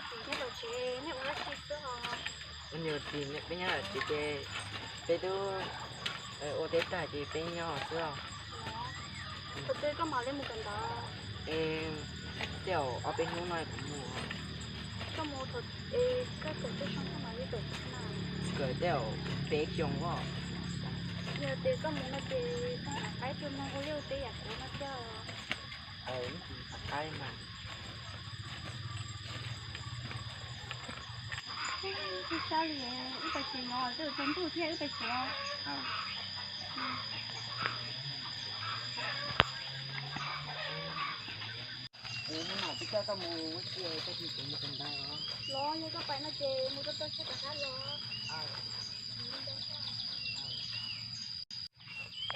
Nyob tom tsev nej ua dab tsi xwb os? Ua niam ua txiv peb nyob tom tsev ces peb twb ua teb tag ces peb nyob xwb os. Thaum twg koj mam li mus kawm ntawv? Es tej zaum ob peb hnub no kuv mus. Koj mus thaum, koj kawm txog xyoo koj mam li kawm na? Kawm tej zaum peb xyoo os. Yog tias koj mus no ces koj rov qab tuaj mloog ua liaj ua teb yam kuv no thiab. Aw, rov qab mas. Tsis sab li, wb pais tsev no, twb yuav tsaus ntuj thiab, wb pais tsev os. Hnub no kuv coj koj mus ua si, koj tsis mus kawm ntawv los? Los yog koj pais no ces mus tau txog tsam rov qab los.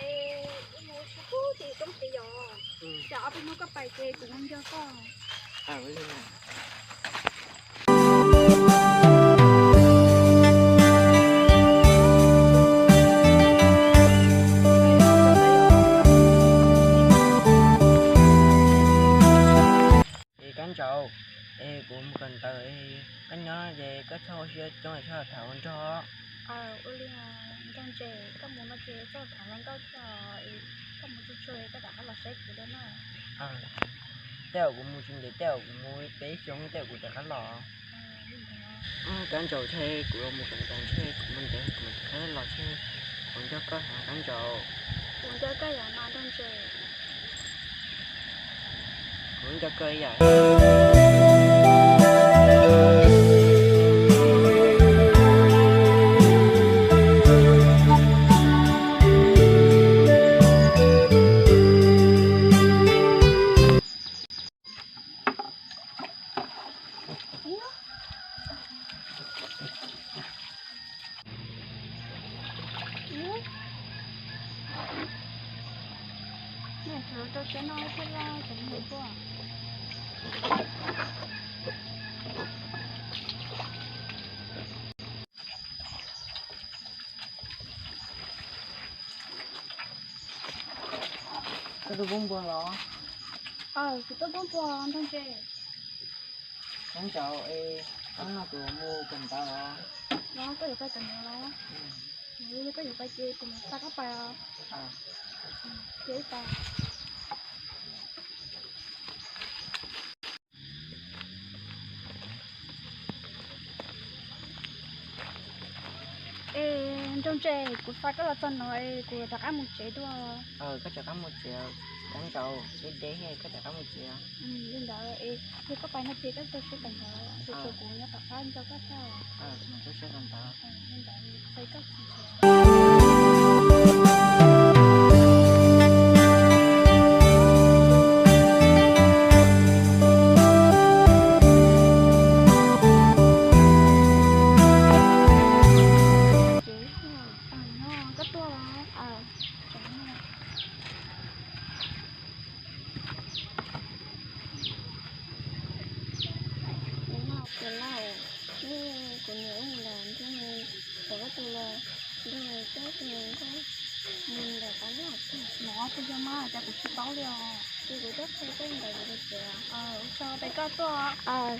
Es wb mus ua si pub tim roob kev yos, tsam ob peb hnub koj pais ces kuv mus nco koj. Es Kab Ntsaum, es kuv mus kawm ntawv, koj nyob ces koj txhob ua siab coob, txhob tham ua nrog. Aw, ua li Nraug Ntses, koj mus no ces txhob tham hluas nkauj thiab, koj mus tsuag tsuag koj rov qab los saib kuv dua na. Tej zaum kuv mus tsis ntev, tej zaum kuv mus peb xyoo tej zaum kuv rov qab los. Kab Ntsaum, ntshe kuv mus kawm ntawv ntshe kuv mus ntev kuv mam rov qab los thiab. Kuv nco koj heev Kab Ntsaum. Kuv nco koj yam mas Nraug Ntses. Kuv nco koj ib yam. Koj tuaj pub npua los? Aw, kuv tuaj pub npua Nraug Ntses. Kab Ntsaum, es hnub no kuv mus kawm ntawv los? Los koj yuav pais kawm ntawv los? Yog koj yuav pais ces kuv mam xa koj pais os. Ces wb pais. Es Nraug Ntses, kuv xa koj los txog no es kuv rov qab mus tsev dua. Koj rov qab mus tsev, Kab Ntsaum, deb deb, koj rov qab mus tsev. Li ntawd es yog koj pais no ces koj txaus siab kawm ntawv, tsuas tshuav kuv nyob tom qab nco koj tag. Txaus siab kawm ntawv. Li ntawd, pais koj tsis tsev. Koj tuaj los? Kuv lauj, kuv niam ua ntawd nrog, kuv tus los nrog cov tus nkauj mus ntawm qab los. No kuj yog mas, cas kuv tsis paub li os. Ces kuv tuaj qhia koj ntawd kuv tsev. Ua tsaug, pais koj tuaj.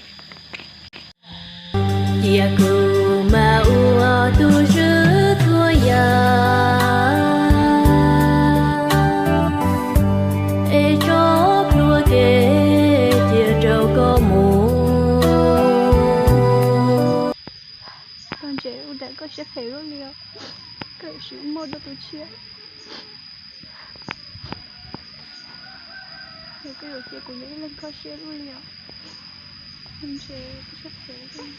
Cia kuv mam ua tus swb txhua yam, es tso plhuav kev cia rau koj mus. Koj ntse ua ntawm koj siab phem luaj li os, koj yuav siv muaj dua tus tshiab. Yog koj yuav cia kuv nyob ib leeg kho siab luaj li os, koj ntse koj siab phem.